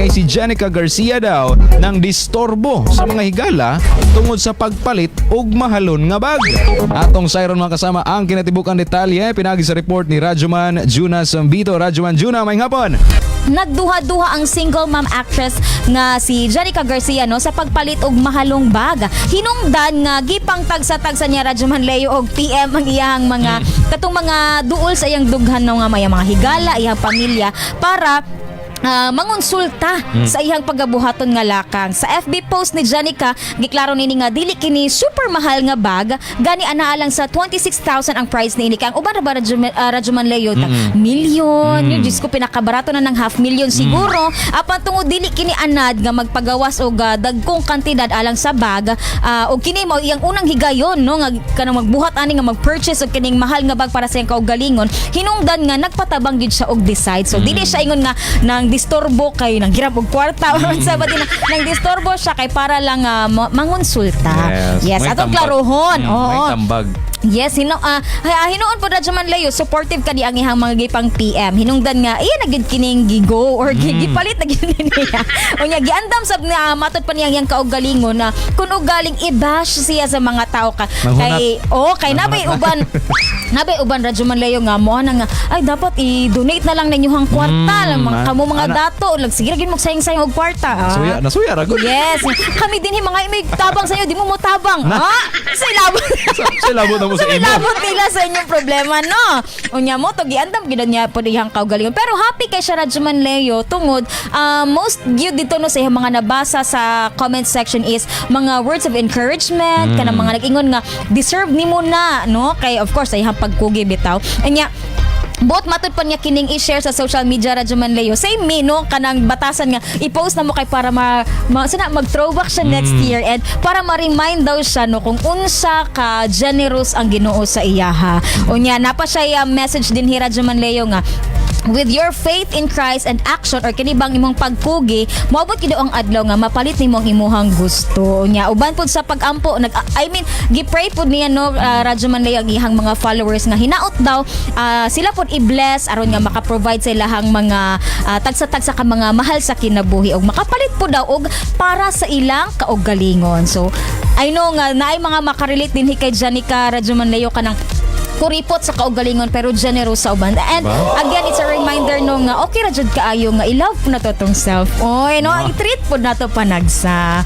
Kay si Jennica Garcia daw nang distorbo sa mga higala tungod sa pagpalit og mahalon nga bag. Atong sayron, mga kasama, ang kinatibuk-ang detalye pinagi sa report ni Radyoman Juna Sambito. Radyoman Juna, maayong hapon. Nagduha-duha ang single mom actress nga si Jennica Garcia, no, sa pagpalit og mahalong bag. Hinungdan nga gipang tagsa-tagsa niya, Radyoman Leo, og PM ang iyang mga katong mga duol sa iyang dughan, no, nga may mga higala, iyang pamilya para mangonsulta sa iyang pagabuhaton nga lakang. Sa FB post ni Jennica, giklaro nini nga dili kini super mahal nga bag, gani anaa lang sa 26,000 ang price niini. Kay ang uban ra ba, Radyoman Leo, milyon, yun Diyos ko, pinakabarato na ng half million siguro. Apan tungod dili kini anad nga magpagawas og dagkong kantidad alang sa bag, og kini mao iyang unang higayon, no, nga kanang magbuhat ani nga mag-purchase og kining mahal nga bag para sa iyang kaugalingon, hinungdan nga nagpatabang gid siya og decide. So dili siya ingon nga nang disturbo kay nang hiram og kwarta or unsa ba din, nang disturbo siya kay para lang mangonsulta. Yes, May atong tambag. klarohon. May tambag. Yes, hinuon po, Radyoman Leo, supportive kadi ang ihang mga gipang PM. Hinungdan nga iya na gid kining gigo or gipalit na gid niya. Unya giandam sab na matod pa niyang iyang kaugalingon na kun ugaling i-bash siya sa mga tao ka Manghunat. Kay oh, kay nabay uban, Radyoman Leo, nga mo na nga ay dapat i-donate na lang ninyo ang kwarta mga kamo mga dato lag sige ra gid mo sayang-sayang og kwarta. Nasuya, nasuya ra gud. Yes. Kami din hi mga may tabang sa inyo, di mo mo tabang. Sa ilabot. Sa ilabot na mo sa Sa imo. ilabot nila sa inyong problema, no? Unya mo, to giandam gid niya po dihang kaugalingon. Pero happy kay siya, Radyoman Leo, tungod most gyud dito, no, sa iyang mga nabasa sa comment section is mga words of encouragement, kanang mga nag-ingon nga deserve nimo na, no? Kay of course sa iyang pagkugi bitaw. Anya buot matud pa niya kining i-share sa social media, Radyoman Leo. Same me, no, kanang batasan nga i-post na mo kay para ma sana mag-throwback siya next year and para ma-remind daw siya, no, kung unsa ka generous ang Ginoo sa iyaha. Unya napa siya message din hi, Radyoman Leo, nga with your faith in Christ and action or kini bang imong pagkugi, moabot gid ang adlaw nga mapalit nimo ang imuhang gusto. Nya uban pud sa pagampo, nag I mean, gi-pray pud niya, no, Radyoman Leo, ang iyang mga followers nga hinaot daw sila pud i-bless aron nga maka-provide sa ilahang mga tagsa-tagsa ka mga mahal sa kinabuhi og makapalit pud daw og para sa ilang kaugalingon. So I know nga naay mga makarelate din kay Jennica, Radyoman Leo, kanang kuripot sa kaugalingon pero generous sa uban. And again, it's a reminder, no, nga okay ra jud kaayo nga i-love po na to tong self. Oy, no, i-treat po na to panagsa.